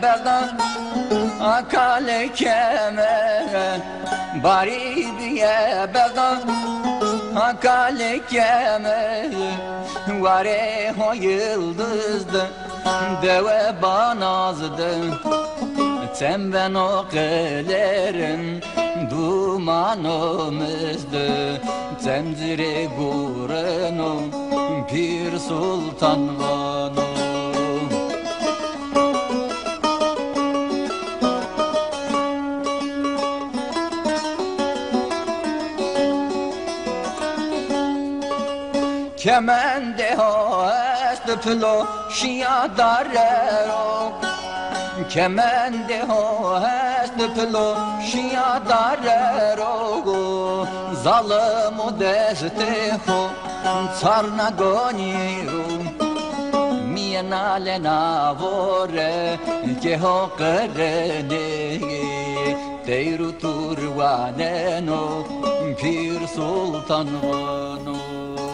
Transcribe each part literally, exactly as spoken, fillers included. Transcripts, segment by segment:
Bega, akale keme, barî bîye bega, akale keme, warê ho yildiz de, dewe banaz de, çem beno qelerin, dumano mizde, çem ci rê gureno, Pîr Sultan vano. Kemendê ho est pilo şîya dare ro. Kemendê ho est pilo şîya dare ro. Zalim û destê xo çarna gonî ro. Mîye nalena vore ke ho qirênê. Teyr û tur waneno, Pîr Sultan vano.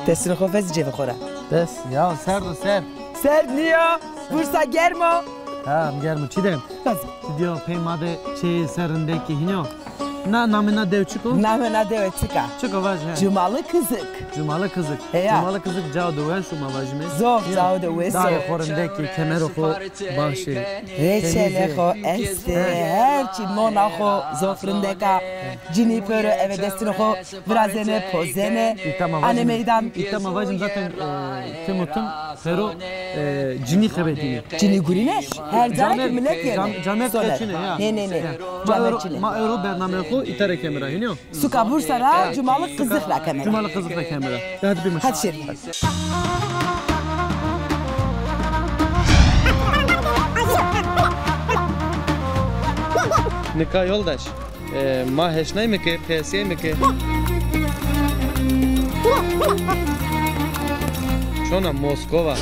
Destê xo vez cêvê xo ra. Dest, ya serd o, serd. Serd nîyo, Bursa germ o. Ha, germ o. Çi dem? Ti dîyo pey ma de çê ser rindekî hînî yo. Na, namê na dew çik o? Namê na dewe çik a? Çik o, vaj he. Cumalı Kızık. Cumalı Kızık. Heya. Cumalı Kızık cao de weş o, ma vajîme. Zof cao de weş o. Darê xo rindekî, kemerê xo baş ê. Reçelê xo estê, her çî, nona xo zof rindek a. Cinî pêro eve destûnê xo virazêne, pozenê, anê meydan. Îta ma vajim zaten, e, tim û tim pêro, e, cinî xebetînê. Cinî gurîne, her ca ra ki milet yeno. Cam-, camêrd qeçîne ya. Nê, nê, nê. Ya. Ma ewro, ma ewro bernameyê xo îta ra keme ra, hînî yo? Suka Bursa ra, Cumalı Kızık ra keme ra. Cumalı Kızık ra keme ra. De hadi bir maç. Hadi şerî. Nika yoldaş, e, ma heşnayme ke, qiyasîyayme ke. Çona Moskova.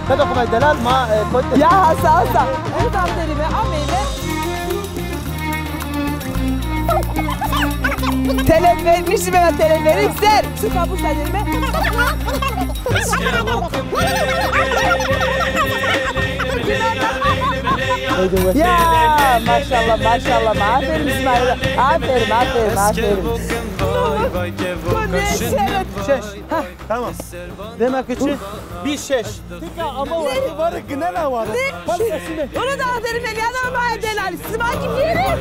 Qedo xo vay delal ma, e, kot. Ya, hasa, hasa. Evet, aferin be, ameyme. Telef ver, niştîme ra telef verî, ser. Suka Bursa derîme. Ya, maşallah, maşallah. Aferin İsmail. Aferin, aferin, aferin. Şeş. Ha. Tamam. Demek ki çi? Bir şeş. Tika ama var, var, gine ne var? Ne? Bak sesini. Onu da derim, ya da ama delal. Siz bak kim yeri?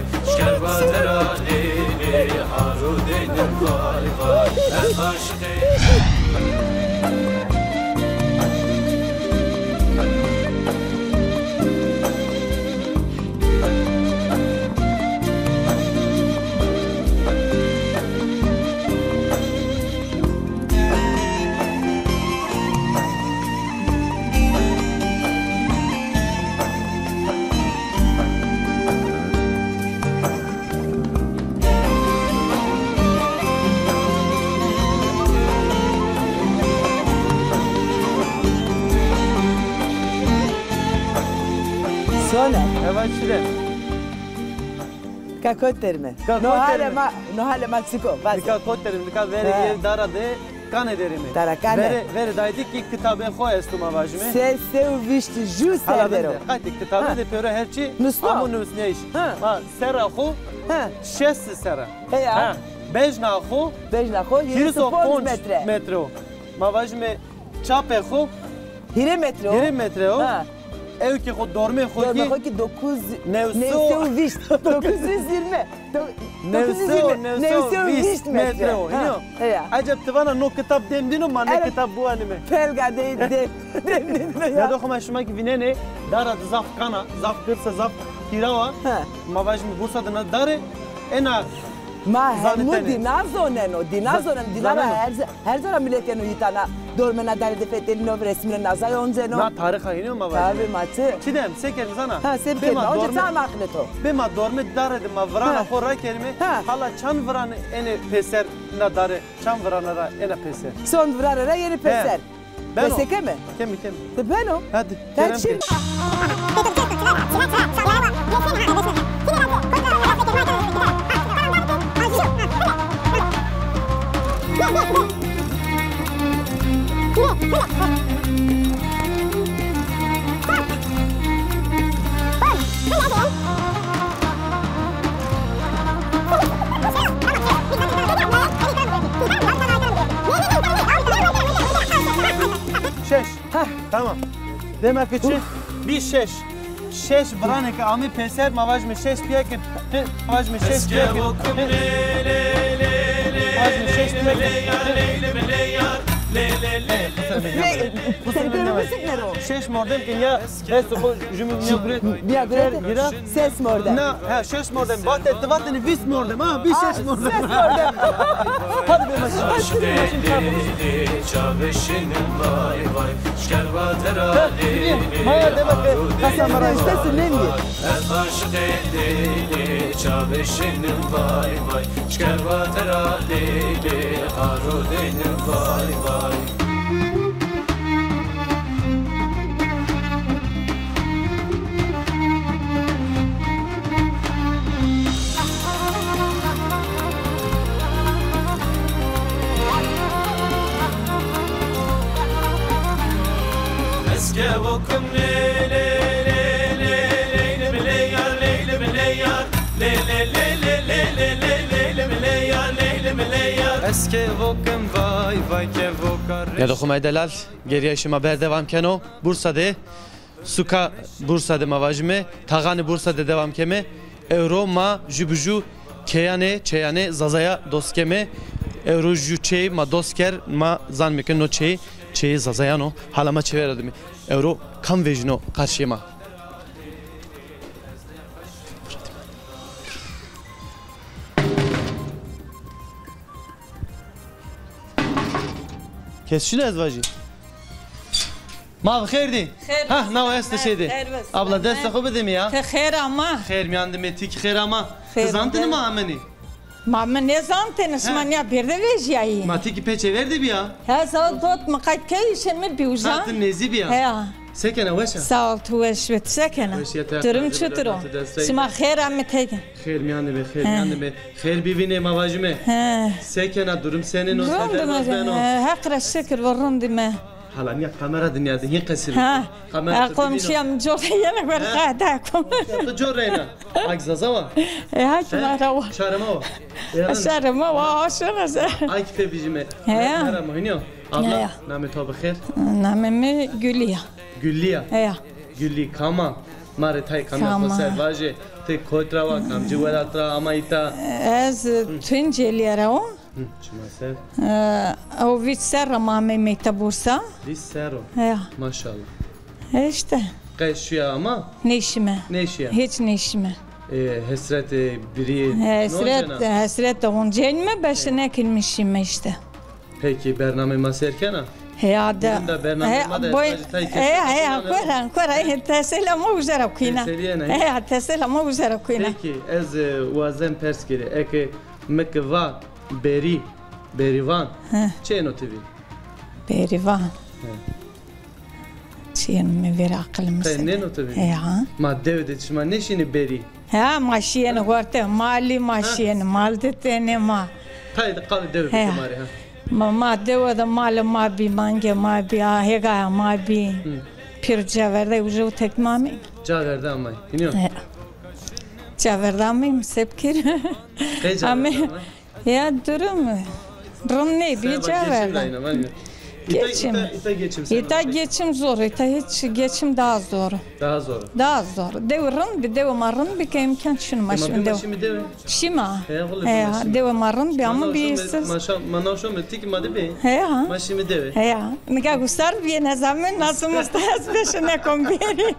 Sona. Eva çi de? Ka kot derime. Ka kot derime. No hale ma, no hale ma çik o, vaze. Nika kot derime, nika verê yê dara de kane derime. Dara kane. Verê, verê daydi ki kitabê xo esto ma vajime. Se, se û vîşt jû ser der o. Hala vinde. Qaytê kitabe de pêro her çî amo nusnîyayîş. Ha. Ma serra xo şêst serra. Heya. Ha. Bejna xo hîris û ponc metre o. Ma vajime çapê xo hîrê metre o. Hîrê metre o. Ha. Ewkê xo, dormê xo kî? Dormê xo kî dokuz, new sey û vîst. Dokuz yüz yirmi. Do-, dokuz yüz yirmi. New sey û vîst metre o. Ha, hînî yo? Heya. Eceb ti vana no kitab dem dîno, ma nê kitab biwanîme. Pelga de, de, dem dîno ya. Ya do xo ma şima kî vînenê, dara de zaf kan a, zaf girs a, zaf hîraw a. Ha. Ma vajîme Bursa de na dare, ena. Ma hemû dîna zoneno, dîna zoneno, dîna ra her, her ca ra milet êno îta na dormê na dare de fetelîno, resmînê na zay onceno. Na tarîx a hînî yo ma vajîme. Tabî ma çi? Çi dem, se kerîme zana? Ha, se bikerîme, onca çand aqilê to. Bê ma dormê dare de ma virana xo rakerîme, hala çand viran ênê pêser na dare, çand virana ra êna pêser? Sond virana ra yenê pêser. Beno. Bese keme? Keme, keme. De beno. Hadi. Kerem ke. Tamam. Demek ki çi? Bî şeş. Şeş viranê ke amê pêser, ma vajime şeş piya ke, ma vajime şeş piya ke, ma vajime şeş piya ke. Şeş mordem ke ya, ez xo jümle ya. Biya guret. Ses mordem. Na, ha, ses mordem. Vate, ti vatene vîst mordem. Ha, bir ses mordem. Ses mordem. Hadi be maşın. Hadi be maşın. Çavê şîn vay vay, şker vate ra lê lê. Maya demek ki Hasan Baran. Ses neydi? Ez aşıqê lê lê, çavê şîn vay vay, şker vate ra lê lê, aro dêne vay vay. Ya da Xumay Delal, geriya şima berdewam keno. Bursa de, suka Bursa de ma vajime, taxanê Bursa de dewam keme. Ewro ma jü bi jü keyanê, çeyanê Zazaya dost keme. Ewro jü çey ma dost ker, ma zanime ke no çey, çeyê Zazayan o. Hala ma çever ra dime. Ewro kam vejîno qarşîyê ma? Kes şino ez vajî. Ma bi xêr dî. Xêr. Hah, nawa este şeydi. Abla, destê xo bide mi ya. Ti xêr ama. Xêr miyan dime, ti ki xêr ama. Ti zantêne ma amenî? Ma mi nêzantêne, şima nîya berde vejîyayî. Ma ti ki pê çêver de bîya. Ha, zaf dot mi qayt key, şemir bî uca. Ha, ti nêzî bîya. Heya. Se kena, weş a? Sağ ol, tu weş bî, tu se kena? Durum çitur o? Şima xêr ame teke. Xêr miyan de be, xêr miyan de be. Xêr bivînê ma vajime. He. Se kena, durum senîn o, se derbaz beno? He, Heq ra şikir, va rind îme. Hala nîya kamera dinya de hîn qesir. Ha. Kamera. Ha, komşuya mi cor yena ver qada kom. Tu cor reyna. Ak Zaza wa? E, ha, ki ma ra wa. Şarê ma wa. Şarê ma wa, aşina se. Ay ki pê bijime. He. Mera muhînî yo. Abla, namê to bi xêr? Namê mi Gülî ya. Gülî ya. Heya. Gülî, kam a? Ma rê tay kamîya xo ser vaje. Ti kot ra wa, kamcî welat ra ama îta? Ez Tunceli ra wa. Hı, çima ser? E, o vîst serr ra ma ameyme îta Bursa. Vîst serr o? Heya. Maşallah. E, îşte. Qey şuya ama? Nêşîme. Nêşîya? Hiç nêşîme. E, hesretê birî nocena? Hesret, hesret de oncenîme, beşe nêkenîme şîme îşte. Peki, bernameyê ma sêr kena? Heya de. Bugün de bernameyê ma de ez vajî tay kes. Heya, heya, kora, kora, e, tesela ma uca ra kuyna. Teselîyena, he? Heya, tesela ma uca ra kuyna. Peki, ez, e, wazen pers kerî. Eke mi ki va berî, berîvan, çi êno ti vîr? Berîvan. He. Çi yeno mi vîr, aqil mi sede. Qey nêno ti vîr? Heya. Ma dewe de şima nêşînê berî? Ha, ma şîyêne hortê malî, ma şîyêne mal de tenê ma. Tayê de qalê dewe bike ma rê, ha. Ma, ma dewe de malê ma bî, mangê ma bî, a, hêgaya ma bî. Pîr caverde uca tek ma ameyme. Caverde amay. Hînî yo? He. Caverde ameyme, se bikir. Qey caverde amay? Ya durum rind nêbî, caverde. Geçim. Îta, îta geçim zor, îta hiç geçim daha zor. Daha zor. Daha zor. Dewe rind bî, dewe ma rind bî ke îmkan çin ma şîme dewe. Şîma. Heya, dewe ma rind bî ama bî. Ma naw şome, ti ki ma de bî. Heya. Ma şîme dewe. Heya. Nika gusar bîye, nezame nasıl mustahaz beşe nekom bîyerî.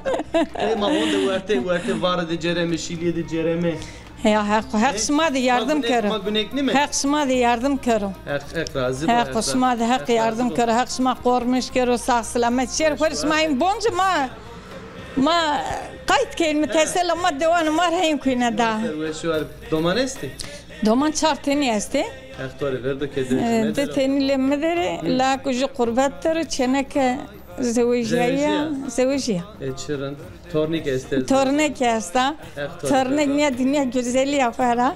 E, ma honde werte, werte vare de cereme, şîlîye de cereme. Heya, Heq, Heq şima de yardim kero. Ma gunek nîme? Heq şima de yardim kero. Heq, Heq razî bo. Heq şima de Heq yardim kero. Heq şima qormiş kero, sağ selamet şêr. Xo rê şima hîn bonce ma, ma qayt keyme, tesela ma dewanê ma rê hên kuyne da. Weş war, doman estê? Doman çar tenî estê. Heq to rê verdo ke di tenî lê mi der ê, la ku jû qurbet der o, çêneke zewejîyaya, zewejîya. E, çi rind. Tornîk estê? Tornîk esta. Tornîk nîya dinya güzelîya xo ra.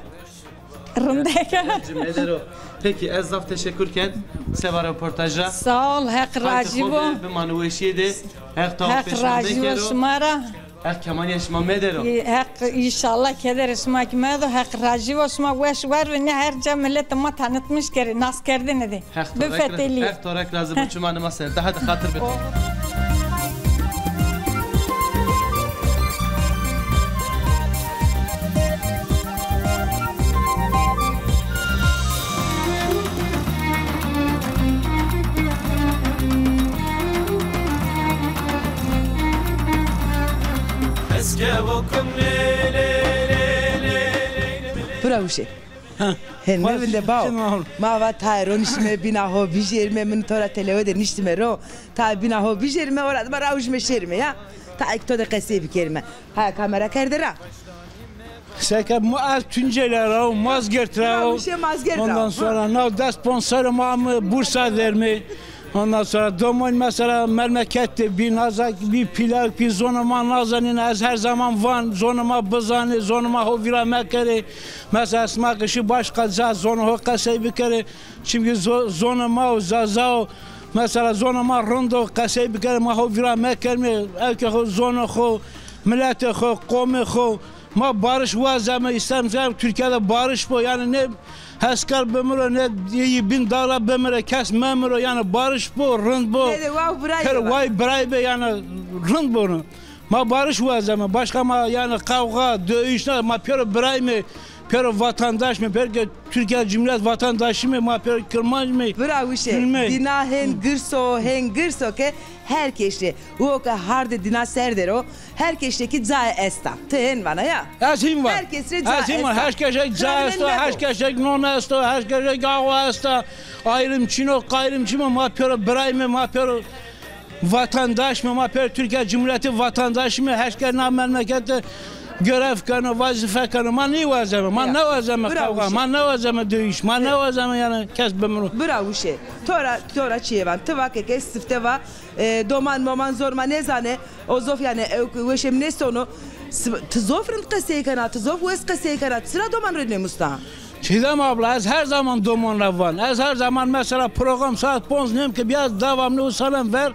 Rindek. Ci medero. Peki, ez zaf teşekkür ken seba reportaja. Sağ ol, Heq razî bo. Bimane weşîye de. Heq to pêşî mekero. Heq razî bo şima ra. Heq kemaniya şima medero. Heq înşallah kederê şima kî medo. Heq razî bo, şima weş war ve ne her ca milletê ma tanıtmış kerê, nas kerdene de. Bifetelî. Heq to rek razî bo, çimanê ma ser. Daha de xatir bito. Rawşe. Ha. He, ne vinde bawo. Ma va tayê ro niştîme bîna ho bijêrîme, min to ra telewe de niştîme ro. Tayê bîna ho bijêrîme, ora de ma rawşîme şêrîme ya. Tayê ki to de qesey bikerîme. Haya kamera kerde ra. Seke ma ez Tunceli ra wo, Mazgirt ra wo. Rawşe Mazgirt ra wo. Ondan sonra nav des ponc serrî ma ame Bursa derme. Ondan sonra domonî mesela memleket de bî, naza bî, pîlak bî, zonê ma nazanîn, ez her zaman van, zonê ma bizanê, zonê ma ho vîra mekerê. Mesela sima ke şî başka ca zonê ho qesey bikerê. Çimkî zo-, zonê ma û Zaza û mesela zonê ma rind o, qesey bikerê, ma ho vîra mekermê. Ewkê xo, zonê xo, miletê xo, qomê xo. Ma barış wazeme, îstem zem Tirkîya de barış bo. Yanî ne esker bimiro, ne yî bin dara bimire, kes memiro. Yanî barış bo, rind bo. Pêro way biray be, yanî rind bo. Ma barış wazeme. Başka ma yanî qewxa, döyüş ne, ma pêro biray me, pêro vatandaş me, pêro ke Tirkîya Cumhurîyet vatandaşî me, ma pêro kirmanc me. Bira wişe, dîna hên girs o, hên girs o ke her keşî. Uwo ke hardê dîna ser der o, her keşî kî cayê esta. Ti hên vana ya. Ez hîn van. Her kes rê cayê esta. Ez hîn van. Her keşî cayê esta, her keşî non esto, her keşî awa esta. Ayrım çin o, qayrım çin o, ma pêro biray me, ma pêro vatandaş me, ma pêro Tirkîya Cumhurîyeti vatandaşî me, her kes na memleket de görev keno, vazife keno. Ma nêwazeme, ma nêwazeme qewxa, ma nêwazeme döyüş, ma nêwazeme yanî kes bimiro. Bira wişe. To ra, to ra çîyê van. Ti va ke ke sifte va, e, doman moman zor ma nêzanê, o zof yanî ew weşê mi nêsono. Ti zof rind qesey kena, ti zof wes qesey kena, ti çira doman rê nêmusna? Çiğdem abla, ez her zaman doman ra van. Ez her zaman mesela program saat ponc nêm ke bîya devamlı usalem ver,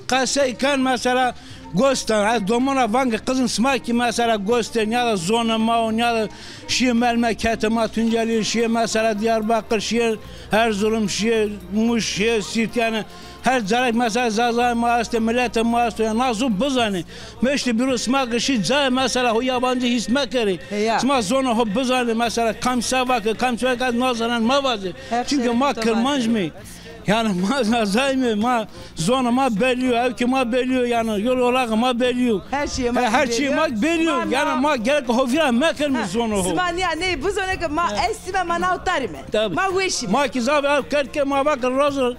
qesey ken mesela gos dan. Ez doman ra van ke qizim sima kî mesela gos dên, ya da zonê ma o, ya da şîyê memleketê ma Tuncelî, şîyê mesela Diyarbakır, şîyê Erzurum, şîyê Muş, şîyê Sîrt, yanî her carek mesela Zazayê ma estê, miletê ma esto, yanî na zû bizanê. Meştê bîro sima ke şî cayê mesela ho yabancî hîs mekerê. Sima zonê ho bizanê, mesela kam se vake, kam se vake ez nazanen mevazê. Çimkî ma kirmanc mê. Yanî ma Zazay mê, ma zonê ma belî yo, ewkê ma belî yo, yanî yol olaqê ma belî yo. Her çîyê ma, her çîyê ma belî yo. Yanî ma gerek ho vîra mekermê zonê ho. Sima nîya ney bizonê ke ma estîme, ma naw tarîme. Ma weşîme. Ma kî zaf ew kerd ke ma vake rozo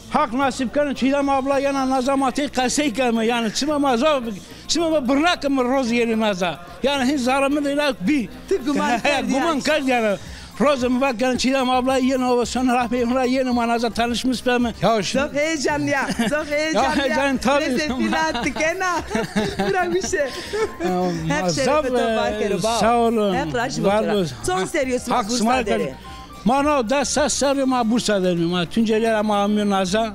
Haq nasîb keno Çiğdem abla yena naza ma tey qesey keme. Yanî çima ma zaf, çima ma birna keme roz yenê naza. Yanî hîn zerrê mi de îna bî. Ti guman kerd yanî. Guman kerd yanî. Roz mi va keno Çiğdem abla yena, o son rahmê mi ra yena, ma naza tanışmış beme. Ya şimdi. Zaf heyecanlı ya. Zaf heyecanlı ya. Heyecan tabii. Rezefîna tikena. Bira wişe. Hep şerefê to bar kero bao. Sağ olun. Hep raş bo. Var olun. Çond serrî yo sima Bursa der ê? Ma no des ses serrî yo ma Bursa der îme. Ma Tunceli ra ma amîme naza.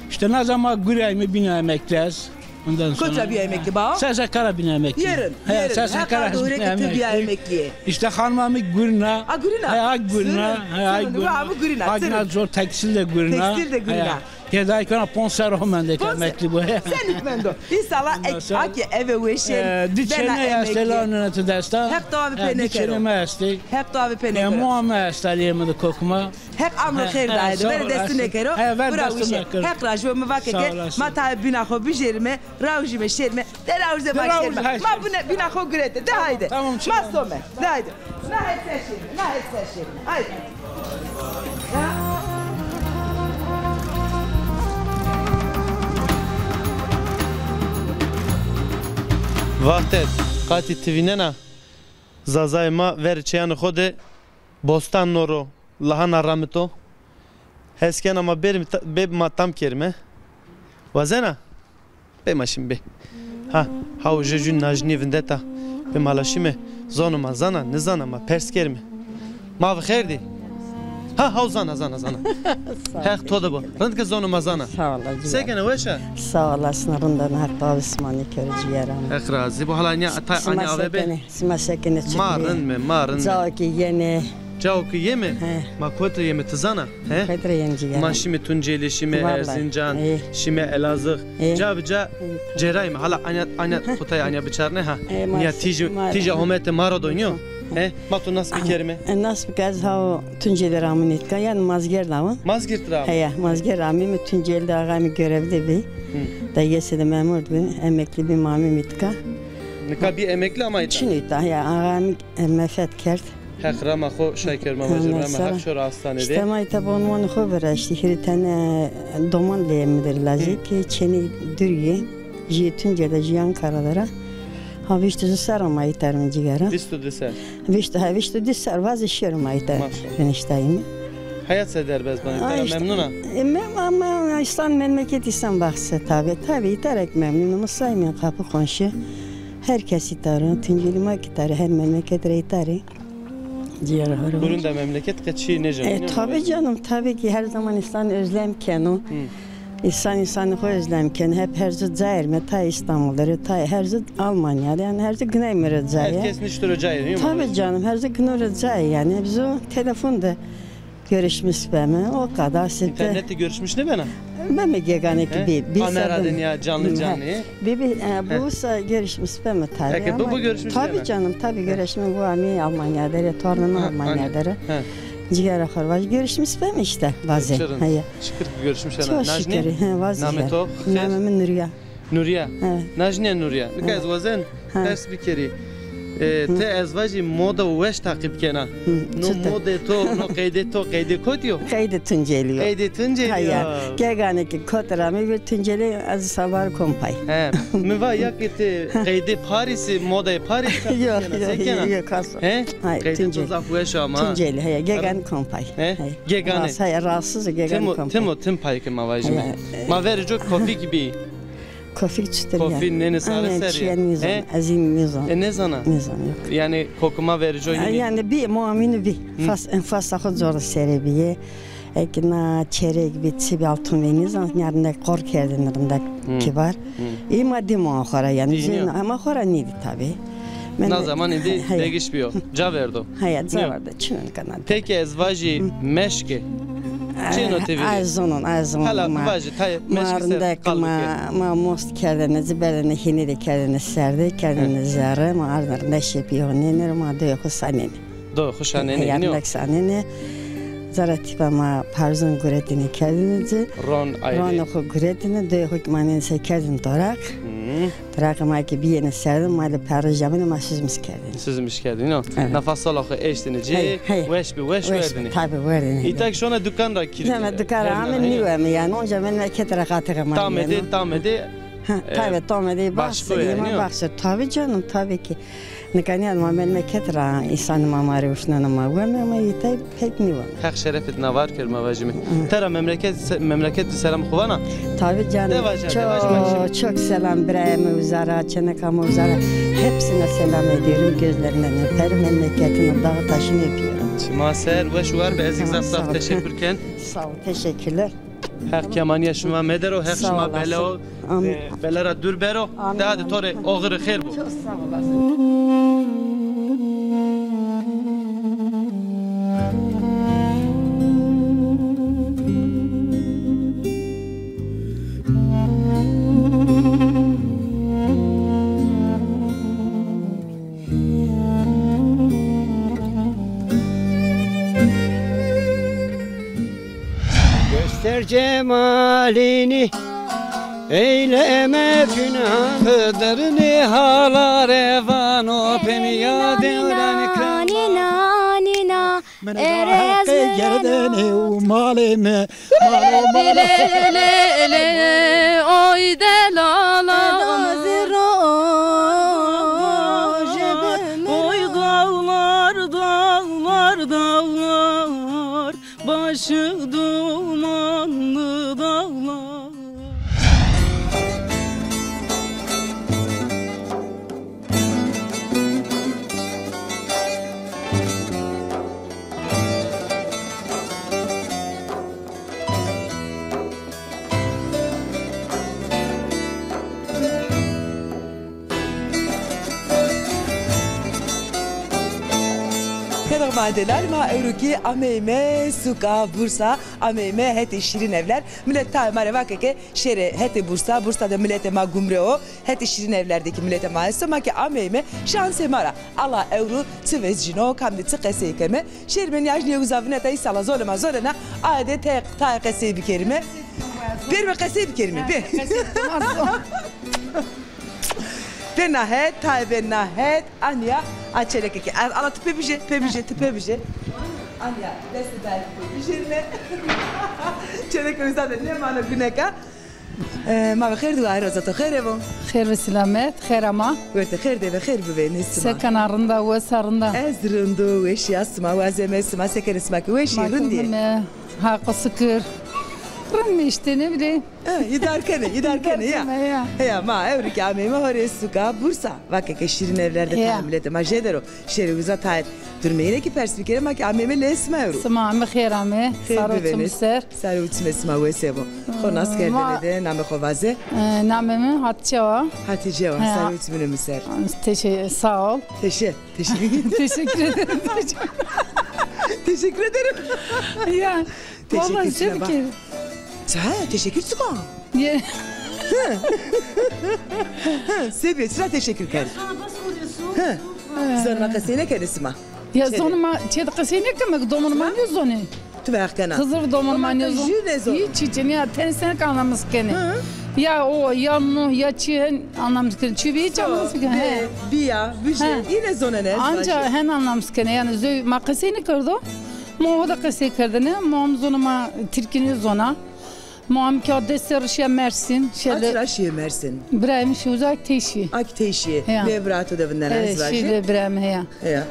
Îşte naza ma gurîyayme, bîne emeklî ez. Ondan sonra. Kotî ra bîya emeklî bao? S S K ra bîne emeklî. Yerin, yerin. Heq ardo hurê ke ti bîya emeklî. Îşte xanima mi gurîna. A gurîna? He, a gurîna. He, a gurîna. Gurîna, zor tekstil de gurîna. Tekstil de gurîna. He. Gedayê kona ponc serrî ho mende ke emeklî bo. Senîk mendo? Însala a kî eve weşên, e, di çêney estê, la nêne ti desta. Heq to avê pê nêkero. Di çênê mi estê. Heq to avê pê nêkero. Moa mi esta lê mi de, kokima. Heq amro xêr daye de. Verê destû nêkero. Bira wişe. Heq raji bo, mi vake ke ma tayê bîna xo bijêrîme, rawjîme şêrîme. De rawje ma şêrîme. Ma bîna xo gurete. De hayde. Ma some. De hayde. Na het ser şêrîme, na het ser şêrîme. Hayde. Wextê qatî ti vînena, Zazayê ma verê çêyanê xo de bostan no ro, lahana ramito. Hes kena ma bêrîme, bê ma tam kerîme. Wazena? Bê ma şîme bê. Ha, haw jê jû najnî vindeta. Bê ma la şîme, zonê ma zana, nizana ma pers kerîme. Ma ve xêr dî. Ha, haw zana, zana, zana. Heq to de bo. Rind ke zonê ma zana. Sağ ol, ciğer. Se kenê, weş a? Sağ olasın, rind a, Heq to avê sima nêkero, ciğer ama. Heq razî bo. Hala anya, ta anya avê bê. Sima se kenê, çik bê? Ma rind me, ma rind me. Cao kî yenê. Cao kî yeme? He. Ma kotî ra yeme, ti zana? He? Kotî ra yeme cî yeme. Ma şîme Tuncelî, şîme Erzincan, şîme Elazığ. He. Ca bi ca cêrayme. Hala anya, anya kotay anya biçarne ha. He, ma. Nîya tîjî, tîja homete ma ra doynîyo. He? Ma to nas bikerîme. E, nas bike, ez haw Tuncelî ra amîme îtka, yanî Mazgirt ra ame. Mazgirt ra ame? Heya, Mazgirt ra amîme, Tuncelî de axayê mi görevde bî. Hı. D Y S de memur bî, emeklî bî, ma amîme îtka. Nika bî emeklî ama îta? Çin îta, ya, axayê mi e, mefet kerd. Heq rema xo şay kero ma vajîme, rema Heq şoro astanê de. Îşte ma îta bi onwanê xo viraştî. Hîrê tene doman leyê mi der lajê ki çênê Durî yê. Jîyê Tunceli de, jîyê Ankara der a. Ha, vîst û di serr a ma îta rê mi cîgera. Vîst û di serr? Vîst, ha, vîst û di serr vazê şêro ma îta rê. Maşallah. Finiştayîme. Heyat se der be ez vana, îta ra memnun a? E, mem-, ama însan memleket însan baxse tabi. Tabi îta ra kî memnun a. Mi sayme qapı komşu. Her kes îta ro, Tuncelî ma kî îta rê, her memleket ra îta rê. Cîgera xo rê. Gurînda memleket qe çî nêceno. E, tabi canım, tabi ki her zaman însan özlem keno. Hı. Însan însanê xo özlem keno. Hep her zu cayê rê me, tay Îstanbul der o, tay her zu Almanya der o, yanî her zu guney mi ro cayê. Her kes nişto ro cayê, değil mi? Tabi canım, her zu guno ro cayê yanî. Hep zu telefon de görüşmüş beme, o kadar site. İnternette görüşmüş nêbena? Beme gegane ki bir, bir. Kamera de ya canlı canlı. Bir, bir, e, bu sa görüşmüş beme tabi. Eke bu, bu görüşmüş beme. Tabi canım, tabi görüşme bu amî Almanya der o, tornum Almanya der o. Cîgera xo rê vajî görüşmüş beme işte bazı. Şikir ki görüşmüş beme. Çok şükür, he, bazı. Name to? Name mi Nuriye. Nuriye. Evet. Najnîye Nuriye. Nika ez wazen pers bikerî. E, ti ez vajî moda weş taqîb kena. No modê to, no qeydê to, qeydê kotî yo? Qeydê Tuncelî yo. Qeydê Tuncelî yo. Gegane ki kotî ra mi vîr Tuncelî ez sabar kom pay. He. Mi va ya ki ti qeydê Parîsî, modayê Parîsî taqîb kena, se kena? Yo, yo, yo, kaso. He? Qeydê to zaf weş ama. Tuncelî, he, gegane kom pay. He? Gegane. Rahatsız, gegane kom pay. Tim o, tim pay ki ma vajîme. Ma verê co kofî ki bî. Kofî çitur ya? Kofî nênê sare ser ya. Nêzan. Ez î nêzan. E, nêzana? Nêzan, yok. Yanî kokima verî coy nînî? Yanî bî, muamînî bî. Fas, en fasa xo cor de serê bîyê. Eke na çerek bî, çi bî, altın bî, nêzan, yanî rindek qor kerdêne, rindek kibar. Î ma dî ma xo ra yanî. Ama xo ra nîdî tabi. Na zaman îndî degiş bîyo. Ca verdo. Heya, ca verdo. Çinon kana. Peki ez vajî meşke. Çêno tevîrê? Ay zonon, ay zonon. Hala vajî, tayê meşke ser qal bike. Ma most kerdêne ci, berdêne hênî de kerdêne ser de, kerdêne zerre, ma ardêne rindek şepî honêne, ma doyê xo sanêne. Doyê xo şanêne, hînî yo? Rindek sanêne. Zara tîpa ma parzon guretêne kerdêne ci. Ron ayrı. Ronê xo guretêne, doyê xo kî manêne ser kerdêne toraq. Toraqê ma ke bîyêne ser de, ma lê perre jamêne, ma süzmüş kerdêne. Süzmüş kerdêne, no? Evet. Nafa sola xo eştêne ci, weş bi weş werdêne. Tabi werdêne. Îta kî şona dukan ra kirî. Şona dukan ra ame nîweme yanî. Onca memleket ra qatîxê ma. Tamê de, tamê de. Ha, tabi tamê de baxse, ma baxse. Tabi canım, tabi ki. Nika nîya ma memleket ra însanê ma ma rê uşnena ma weme ama îtay pek nîweme. Heq şerefê ti na var kero ma vajîme. Tera memleket, memleket selam xo vana? Tabi canım. De vaje, de vaje. Çok, çok selam birayê mi uza ra, çêneka mi uza ra. Hepsine selam ediyorum, gözlerinden öperim. Memleketini, dağ taşını öpüyorum. Şima ser weş û war be, ez zaf zaf teşekkür ken. Sağ ol, teşekkürler. Heq kemanîya şima medero, Heq şima bela, e, bela ra dûr bero. De hadi to rê oxirê xêr bo. Çok sağ olasın. Göster cemalini, eyleme pînan. Xidr nîhala rê vano, peniya dewran kena. Nîna, nîna, nîna. Min ra heqê gerdene û malê mi. Malo, malo. Lê, lê, lê, oy delala. Oy dağlar, dağlar, dağlar, başı dumanlı dağlar. Xêr ma delal, ma ewro kî ameyme suka Bursa, ameyme hetê Şîrîn Evler. Milet tayê ma rê vake ke şêrê hetê Bursa, Bursa de miletê ma gumre o. Hetê Şîrîn Evler de kî miletê ma esto, ma kî ameyme şansê ma ra. Ala ewro çi vecîno, kam de çi qesey keme. Şêrîme nîyajnîye uza vineta, îsala zonê ma zonena, aye de te-, tayê qesey bikerîme. Bêrîme qesey bikerîme, bê. Ve nahet, tayê ve nahet, anya, a çênekê ke. Ala ti pê bijê, pê bijê, ti pê bijê. Anya, destê daye pê bijêrîme. Çênekê uza de nêmano guneka. E, ma ve xêr dû, aye roza to xêre bo. Xêr ve selamet, xêr ama. Werte xêr de ve xêr bivênê sima. Se kena, rind a, wes a, rind a? Ez rind û weşî ya, sima wazeme, sima se kenê, sima kî weşî, rindî? Ma kî rind îme, Haqo şikir. Rind îme îşte, ne bileyim. E, îdar kenê, îdar kenê ya. Îdar kenê ya. Heya, ma ewro kî ameyme horê suka Bursa. Vake ke şîrin evlerde tayê miletê ma jêde ro. Şêrê uza tayê durmeyîne kî pers bikerê, ma kî ameyme leyê sima ewro. Sima ame, xêr ame. Xêr bivênê. Sar û çim ser. Sar û çimê sima wes bo. Xo nas kerdene de namê xo vaze. E, namê mi Hatice wa. Hatice wa. He. Sar û çimînê mi ser. Teşe-, sağ ol. Teşe-, teşe-, Teşekkür ederim. Teşekkür ederim. Ya, vallahi teşekkür ederim. Ha, teşekkür çik a? Ye. Seviye, çira teşekkür kerdî. Hı. Zonê ma qesey nêkenê sima? Ya, zonê ma, çê de qesey nêkeme, domonê ma nêzonê. Ti ve heq kena. Xizir domonê ma nêzon. Jû nêzon. Hiç, hiç, ya tenê senî ke anlamis kenê. Hı. Ya o, ya no, ya çi, hen anlamis kenê. Çi bî, hiç anlamis kenê. He. Bîya, bijê, îne zonenê ez vajî. Anca hen anlamis kenê. Yanî zey ma qesey nêkerdo. Ma ho de qesey kerdêne. Ma am zonê ma tirkî nêzona. Ma am kî a des serr şîya Mersîn. A çira şîyê Mersîn? Birayê mi şî uza, a kî tey şîyê. A kî tey şîyê. Heya. Nê bira to de vindena ez vajî. Şî de birayê mi, heya. Heya.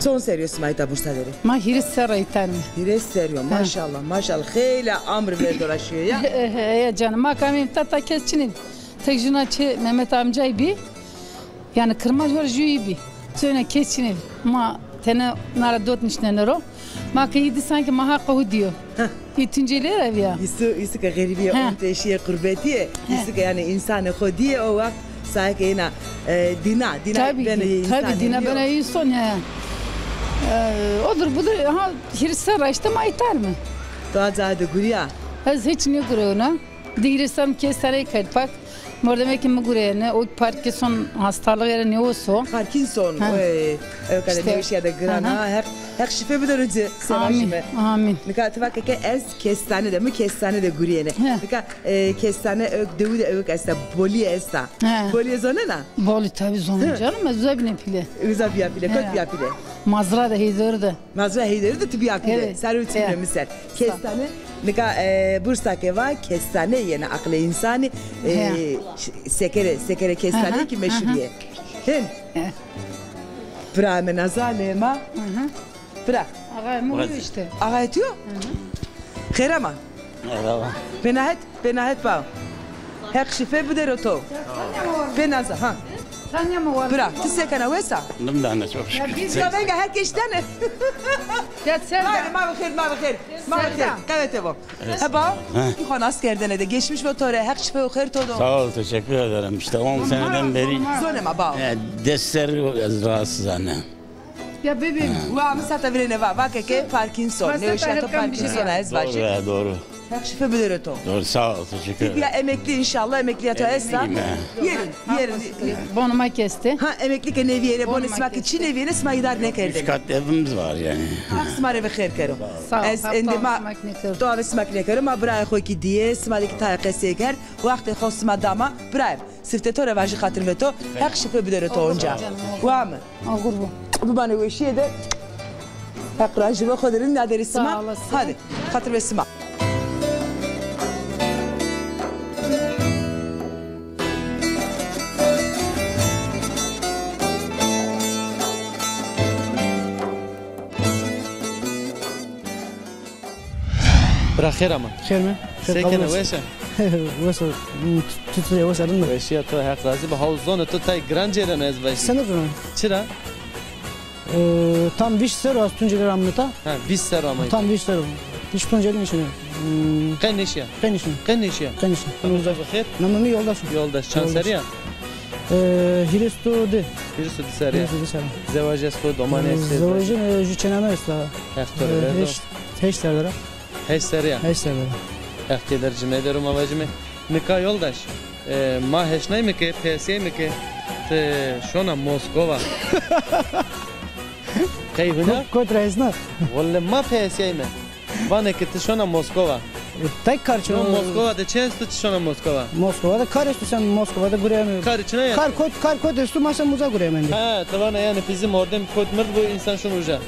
Çond serrî yo sima îta Bursa der ê? Ma hîris serr a îta me. Hîris serrî yo, maşallah, maşallah. Xeylê amr verdo ra şîyo ya. Heya canım, ma kî ameyme îta, ta kes çinê bî. Tek jûna çê Mehmet amcay bî. Yanî kirmanc ho rê jû yî bî. Çêne kes çinê bî. Ma tene na ra dot nişnenê ro. Ma ke yî dî sankî ma ha qehû dîyo. Heh. Yî Tuncelîye ra bîya. Îsu, îsu ke xerîbîye, ontê şîye qurbetîye. Heh. Îsu ke yanî însanê xo dîye, o waxt saye ke yena, e, dîna, dîna bena yê însanî. Tabî, tabî, dîna bena yê însanî, he. E, odur budur, ha, hîris serr a îşte ma îta me. To a cayê de gurîya? Ez hiç nêgurewna. Di hîris serr mi kestaneyî kerd pak. Mordemekê mi gureyêne, o Parkinson hastalığı yere nêweso. Parkinson, e, ewka de nêweşîya de giran a, Heq, Heq şîfe bidero ci, se vajîme. Amîn, amîn. Nika ti vake ke ez kestane de, mi kestane de gurîyêne. He. Nika, e, kestane ewk dewî de ewk esta, bolîye esta. He. Bolîye zonena? Bolî tabî zonena canım, ez uza bîne pîle. Uza bîya pîle, kot bîya pîle? Mazra de, Heyderî de. Mazra Heyderî de ti bîya pîle. Evet. Sar û çimê mi ser. Kestane, nika, e, Bursa ke va kestane yena aqlê însanî, e, ş-, sekere, sekere kestane kî meşhur yê. Hin. Bira mi Nazalê ma. Bira. Axayê mi îşte. Axayê tu yo? Xêr ama. Merhaba. Pênahet, pênahet bao. Heq şîfe bidero to. Pê naza, ha. Bira, ti se kena, wes a? Dim dane, çok şükür. Ya venga her kes dane. Ya ser. Ma ve xêr, ma ve xêr. Ma ve xêr. Qewete bo. He bao, ti xo nas kerdene de geçmiş bo to rê, Heq şîfe û xêr to do. Sağ ol, teşekkür ederim. İşte on seneden beri. Zonê ma bao. E, des serrî ez rahatsız ane. Ya bebê. Wa mi sata virêne va, vake ke Parkinson. Nêweşîya to Parkinson a, ez vajî. Doğru, doğru. Heq şîfe bidero to. Doğru, sağ ol, teşekkür ederim. Ti bîya emeklî înşallah, emeklîya to esta. Yerin, yerin. Bonê ma kî estê. Ha, emeklî ke nêvîyêne, bonê sima kî çi nêvîyêne, sima îdar nêkerdêne. Üç kat evimiz var yani. Heq sima rê ve xêr kero. Sağ ol. Ez endî ma dua ve sima kî nêkero, ma birayê xo kî dîye, sima de kî tayê qesey kerd, wextê xo sima da ma, birayê mi. Siftê to rê vajî, xatir ve to, Heq şîfe bidero to onca. Wa mi. Agur bo. Bimanê weşîye de. Heq rajî ve xo de rind aderê sima. Sağ olasın. Hadi, xatir ve sima. Bira xêr ama. Xêr mi? Se kena, weş a? Weş a. Tu, tu, tu, weş a, rind a. Weşîya to, Heq razî bo. Haw zonê to tay giran cêreno ez vajî. Senî zonenê? Çira? E, tam vîst serr o ez Tuncelî ra amune ta. Ha, vîst serr o amay. Tam vîst serr o. Hiç Tuncelî nêşinê. Hmm. Qe nêşîya? Qe nêşinê. Qe nêşîya? Qe nêşinê. Namê to bi xêr? Namê mi Yoldaş o. Yoldaş. Çand serrî ya? E, hîris û di. Hîris û di serrî ya. Hîris û di serrî. Zewaj esto, domanî estê? Zewajî, e, jû çêname esta. Heq to rê verdo. E, heşt, heşt serre der a. Heşt serrî ya? Heşt serre der a. Heq keder cimê der o, ma vajîme. Nika Yoldaş, e, ma heşnayme ke, peyesîyayme ke ti şona Moskova. Qey huna? Ko-, kot ra hesna? Welle ma peyesîyayme. Vanê ke ti şona Moskova. E, tek kar çino. No, Moskova de çi esto, çi şona Moskova? Moskova de kar esto, sen Moskova de gureyeme. Kar çina ya? Kar kot, kar kot esto, ma sen uza gureyeme. Ha, ti vana yani bizim ordem kot mird bu, insan şun uca.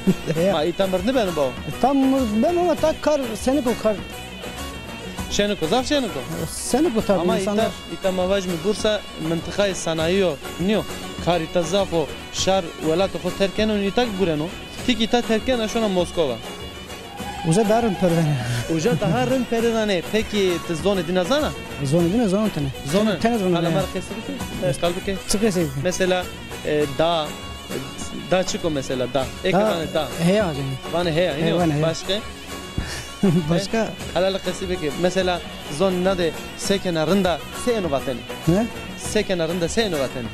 Ya. Ma ita mird nibeno bao? E, tam mird beno ama tak kar seniko kar. Şeniko, zaf şeniko. Seniko tabii ama insanlar. Ita, ita ma vajmi Bursa mıntıkayı sanayi yo, niyo. Kar ita zaf o, şar welatê xo terk keno, ita gureno. Tik ita terk kena şona Moskova. Uca daha rind pervene. Uca daha rind pervene. Peki ti zonê dîna zana? Zonê dîna zana tene. Zona. Tene, tene zona. Hala ma rê qesî bike. Qal bike. Çi qesî bike? Mesela, e, da, e, da çik o mesela da? Eke vanê da. Heya yani. Vanê heya. Heya, vanê heya. Başka? Başka? Hala qesî bike. Mesela zon na de sekena rinda se eno vatene? Ne? Sekena rinda se eno vatene?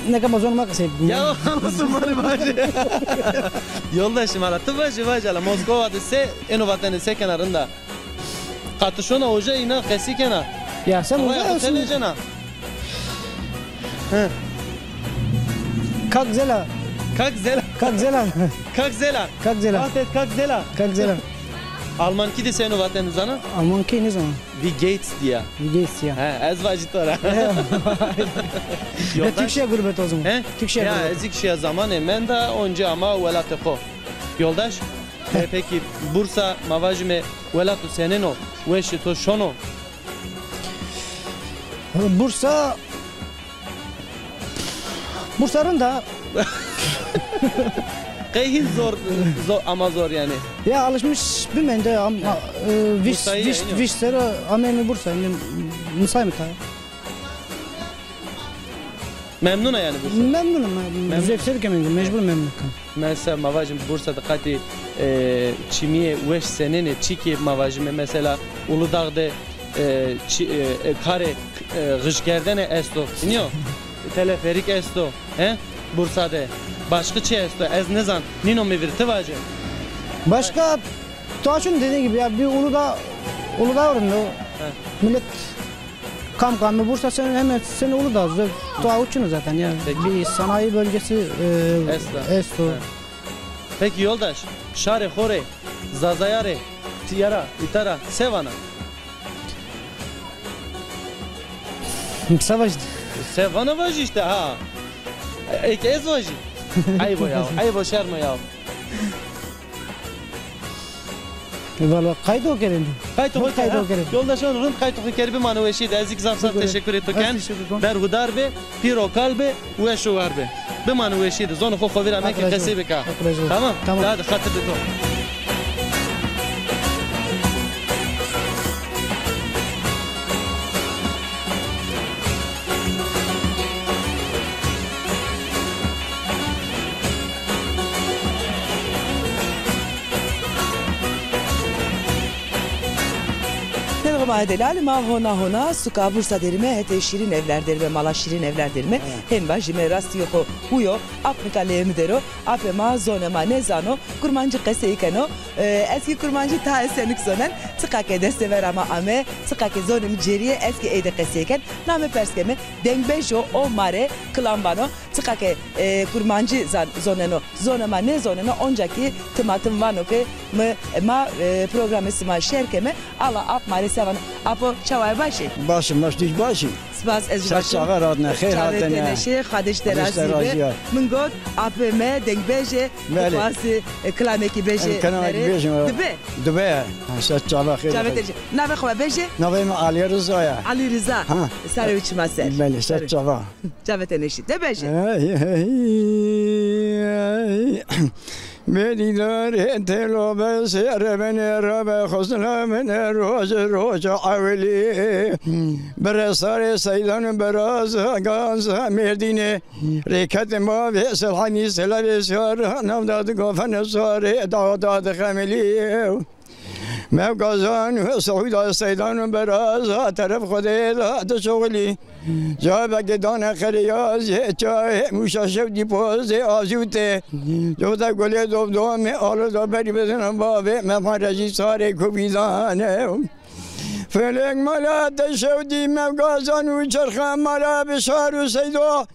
Neka ma zonê ma qesey bikî. Ya, anladım, hadi vaje. Yoldaşım, hala ti vaje, vaje, hala Moskova de se eno vatene, se kena rinda. Qatişona oja îna qesî kena. Ya, sen oja telejena. Hı. Kak Zela. Kak Zela. Kak Zela. Kak Zela. Kak Zela. Kak Zela. Almankî de se eno vatene zana? Almankî nêzana. Wie geht's dir? Wie geht's dir? He, ez vajî to ra. Ya, Türkçe gurbet o zaman. He? Türkçe gurbet. Ya, ez kî şiya zamanê menda, onca ama welatê xo. Yoldaş, e, peki Bursa, ma vajime, welato senên o? Weşê to şono? Bursa Bursa rind a. Qey hîn zor, zor, ama zor yani. Ya alışmış bimende ama, e, vîst, vîst, vîst serre ameyme Bursa. Yani, misayme ta. Memnun a yani Bursa? Memnunum. Memnun. Zevk ser keme, mecbur memnun kem. Mesela ma vajim Bursa de qatî, e, çimiyê weş senên ê, çikî ma vajime mesela Uludağ de e, çi-, e, e, karê, e, xijkerdene esto. Nîyo? Teleferîk esto. He? Bursa de. Başka çi esto? Ez nizan. Nîno mi vir, ti vaje. Başka, to açın dediğin gibi ya, bir Uludağ, Uludağ orunda. He. Millet kam kam Bursa sen hemen sen Uludağ. To açın zaten ya. Peki. Bir sanayi bölgesi, e, esto. Esto. He. Peki yoldaş, şarê xo rê, Zazaya rê, tîya ra, îta ra se vana? Se vajî? Se vana vajî işte ha. Eke ez vajî. Eybo ya, eybo şermo ya. Valla qayto kerên. Qayto xo kerê. Yoldaşon rind qayto xo kerê, bimane weşî de. Ez kî zaf zaf teşekkür to ken. Berxudar be. Pîr û kal be, weş û war be. Bimane weşî de, zonê xo xo vîra meke, qesey bika. Tamam? Tamam. Hadi, xatir de to. Merhaba delalî ma, hona hona suka Bursa derîme, hetê Şîrîn Evler derîme, mala Şîrîn Evler derîme. Hên vajîme rastîyê xo huyo, ap nika leyê mi der o, apê ma zonê ma nêzano, kurmancî qesey keno. E, ez kî kurmancî ta esenik zonen, çiqa ke destê vera ma ame, çiqa ke zonê mi cêrîye, ez kî ey de qesey ken. Na mi pers keme, dengbêj o, o ma rê kilam vano, çiqa ke, e, kurmancî zan-, zoneno, zonê ma nêzoneno, onca kî timatim vano ke mi, ma, e, programê sima şêr keme, ala ap ma rê se vano. Apo, çawa yê, baş ê? Baş im, baş, tu jî baş î. Spas, ez jî baş im. Ser çaxan, ratne, xêr hatene. Çavê tenê şê, Xwedê ji te razî be. Min got, apê me dengbêj ê, dixwazî, e, kilamekî bêjê. Kilamekî bêjim. Dibe? Dibe. Ha, ser çaxan, xêr. Çavê tenê şê. Navê xo bêjê? Navê mi Alî Riza ya. Alî Riza. Ha. Sarê wî çima ser. Belê, ser çaxan. Çavê tenê şî. De bêje. Ey, ey, ey. Bê dîdarê telo be, sêre bene rabe, xusna bene roc, roc ewilî. Bire sarê seydan biraz, gaz Mêrdînê. Rêketê ma vê Silhanî, Silevê sar, navda di gofene sarê, dawda di xemilî. Mewgazan û Sehûda seydan û beraza teref Xwedê da di şoxilî. Cabekê dane xereyazê çayê mûşa şewdî pozê azûtê. Coda gulê dovdomê alo da berî bizina bavê me ma rejî sarê kubî dane. Felek mala te şewdî mewgazan û çerxa mala bi şar û seydo.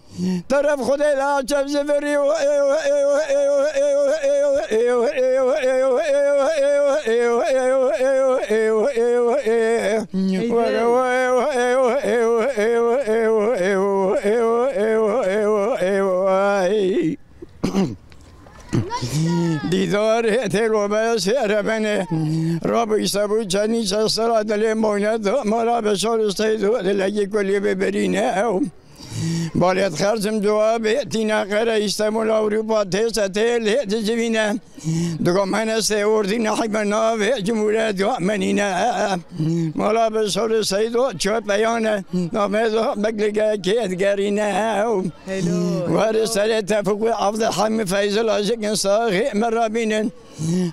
Teref Xwedê la çev zivirî. Dîdar têlo be sêre benê. Rab îşte bu çenî çesera dilê moyne do, mala be şor seydo, dilekî kulî bibirîne. Balêt xercim cewabê tîna qere Îstemûl Ewropa têse tê lê dicivîne. Digo menestê ordî nehî bi navê cumhuriyet ya menîne. Mala bi şorê Seydo çöpeyane namê do beklige kêt gerîne. Hello, Weri hello. Serê tefûk û avde hemî Feyzul Aşık'ın saxî mi rabînin.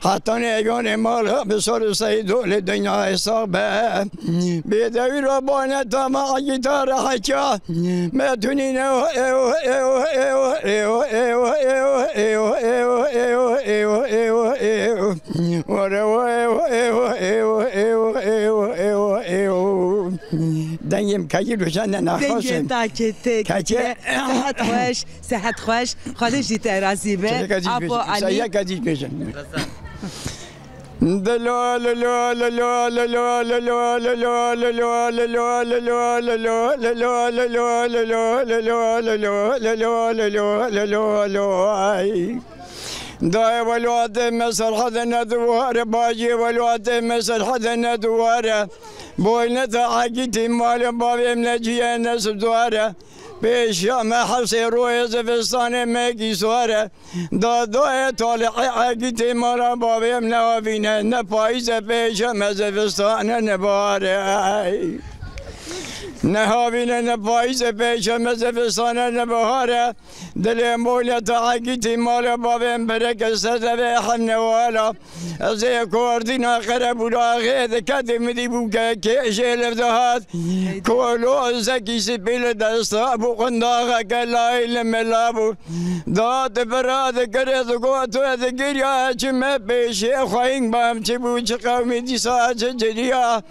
Hetanê eganê mal bi sor û sey dolê dinya hesab be. Bêdewî ra bane tama gîtar heça. Metunîne ew, ew, ew. Ore, ew, ew, ew. Dengê mi kekî roşan de naxos. Dengê ta ke te kekî. Sehet xweş. Sehet xweş, Xwedê jî te razî be. Apo Alî. Yeka dî bêjin. Dilo, lilo, lilo, lilo. Dayê welatê me serhedê ne duware, bacê welatê me serhedê ne duware. Boyne te egîtî malê bavê me cîye nesib duware. Pêşiya me hewsê royê zivistanê me gîsware. Dadayê talihê egîtê ma ra bavê em nehavîne, ne payîze pêşe me zivistane ne bahare. Nehavîne ne payîze pêşe me zivistane ne bahare. Dilê moyle ta egîtî mala bavê em bereke sedeve hemne wala. Ez ê kordîna qerebûlaxê de kedê mi dî bûke kê jêlev de hat. Kolo zekî sipî li desta bû, qundaxeke layî li mela bû. Da di bira di girê di got, tu di girya çi me pêşê xweyîng bam çi bû, çi qewmî dîsa çi ciriya.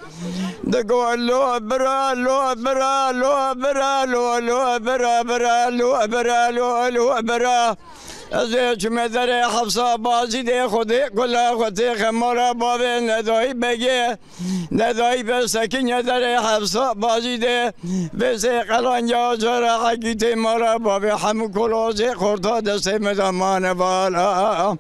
Di got, lo bira, lo bira, lo bira, lo, lo bira, bira, lo bira, lo, lo bira. Ez ê çime derê Hefsa Bazîdê, Xwedê kula xwe têxe mala bavê Nedayî Begê. Nedayî be sekinye derê Hefsa Bazîdê. Vêsê qelanca cara hekî tê mala bavê hemû kolozê xorta destê me de mane vala.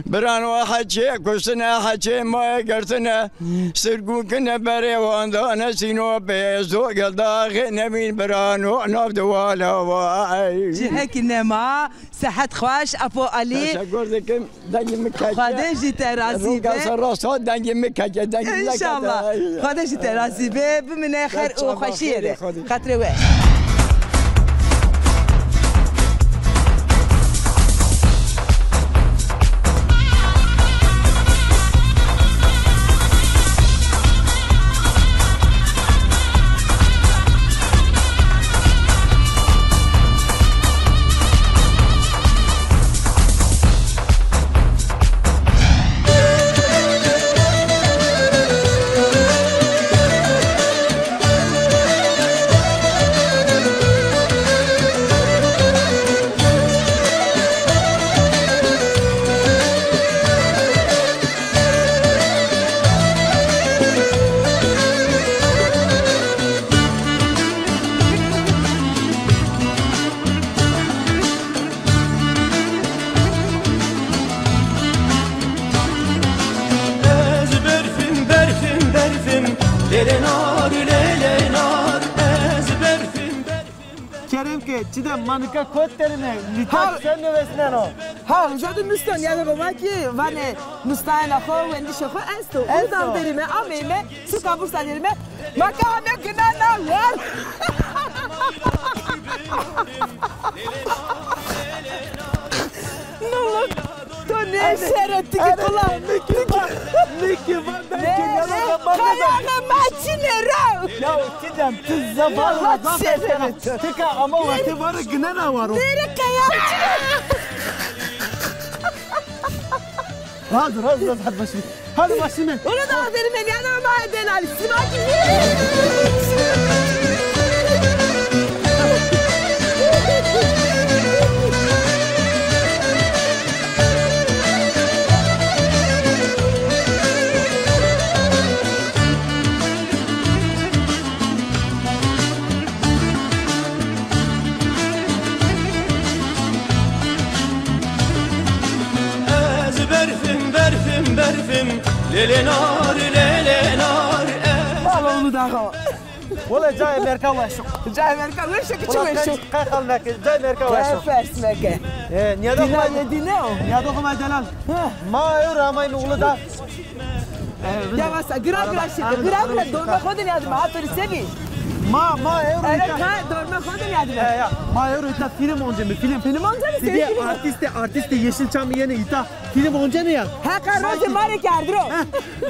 Birano heçê kuştine, heçê maye girtine. Sirgûkine berê wandane sîno pê, zo geldaxê nemîn birano nav de wala vay. Cihekî nema. Sehet xweş, Apo Alî. Teşekkür dikim. Dengê mi keke. Xwedê jî te razî be. Roga ser rast hat dengê mi keke, dengê mi keke. Înşallah. Xwedê jî te razî be. Bimine xêr û xweşîye de. Xetrê we. Ez berfim, berfim, berfim, lêlê nar, lêlê nar. Ez berfim, berfim, berfim. Kerem ke, Çiğdem, ma nika kot derime, lîtak sen nivesneno. Ha, uca de nustan, yanî baba ki, vanê nustayena xo, wendişê xo esto. Esto. Udan derime, ameyme, suka Bursa derime, ma ka ame ginena war. Ne oldu? To nêşere tiki kula. Niki va, niki va, ben kenara da bana da. Kayağı maçine ra. Ya Çiğdem, tu zafar Allah zafar seni. Tika ama vakti var, ginena var o. Nere kaya? Hazır, hazır, hazır, başım. Hadi başım. Onu da hazırım ben, yanıma ben Ali. Sima ki. Lê lê nar, lê lê nar, e. Valla Uludağ o. Wala cayê merka weş o. Cayê merka weş o, kiçi weş o. Qey xal neke, cayê merka weş o. Qey fers meke. E, nîyada xo ma delal. Nîyada xo ma delal. Ma ewro amayme Uludağ. Ya vasa, gira gira şi, gira gira dorme xo de nîyadime, ha to rê se bî? Ma, ma ewro îta. Ere ka dorme xo de nîyadime. Ya, ya. Ma ewro îta film onceme, film. Film onceme, se film. Artîstê, artîstê Yeşilçam yenê îta. Film oncêne ya. Heqa rojê ma rê kerdiro.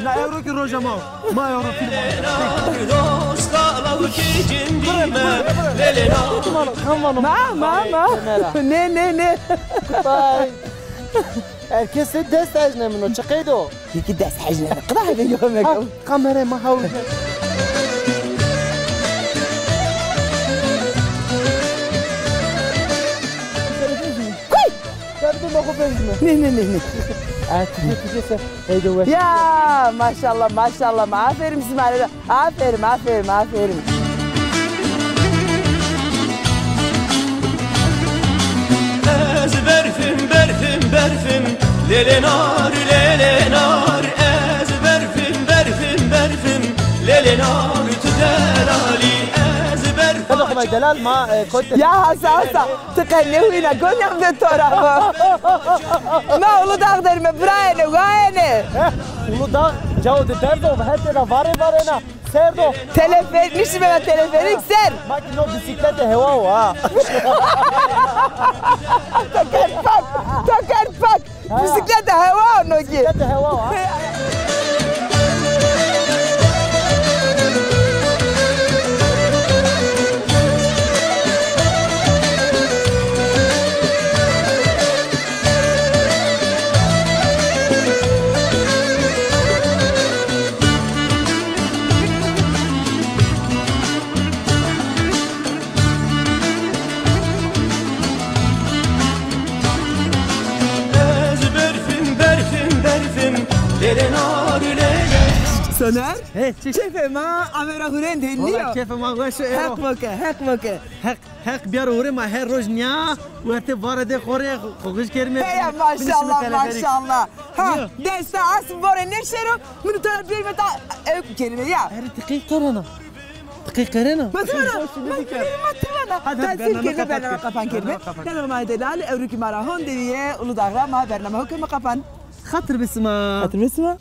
Na ewro ki roja ma. Ma ewro film oncêne. Ma, ma, ma. Nê, nê, nê. Bye. Herkes dest ecnemino, çi qeydo? Yekî dest ecneme. Qida hebe yo me. Kamera ma hawl. Kuy! Ya bir de ma xo benzime. Ne, ne, ne, ne. Aa, tüce, tüce se. Heyde weş. Ya, maşallah, maşallah. Aferin Sima. Aferin, aferin, aferin. Ez berfim, berfim, berfim, lê lê nar, lê lê nar. Ez berfim, berfim, berfim, lê lê nar, tu delalî. Ez berfim. Hadi xo ma delal ma, e, kot. Ya hasa, hasa. Ti qe nêhuyna, gonîyam de to ra va. Ma Uludağ derîme, birayêne, wayêne. Uludağ, cao de derdo, hetê ra varê varêna, serdo. Teleferîk, niştîme ma teleferîk ser. Ma ki no bisiklete hewa o ha. To kerd pak, to kerd pak. Ha. Bisiklete hewa o no ki. Bisiklete hewa o ha. Ez berfim, berfim, berfim, lê lê nar, lê lê. Soner, he, çi? Kêfê ma ame ra hurêndê nîyo. Valla kêfê ma weş o. Heq boke, heq boke. Heq, heq biyaro hurê ma her roj nîya wertê vare de xo rê xo xij kerîme. Heya, maşallah, maşallah. Ha, desta as vore nêşero, min to ra bêrîme ta, e, kerîme ya. Erê, ti qey qerena? Ti qey qerena? Ma ti vana, ma ti vana. Hadi, hadi, tazîf kerîme, bername qapan kerîme. Bername qapan kerîme. Bername ma delal, ewro ki ma ra honde bîye, Uludağ ra ma bername ho kerîme qapan. Xatir be sima. Xatir be sima.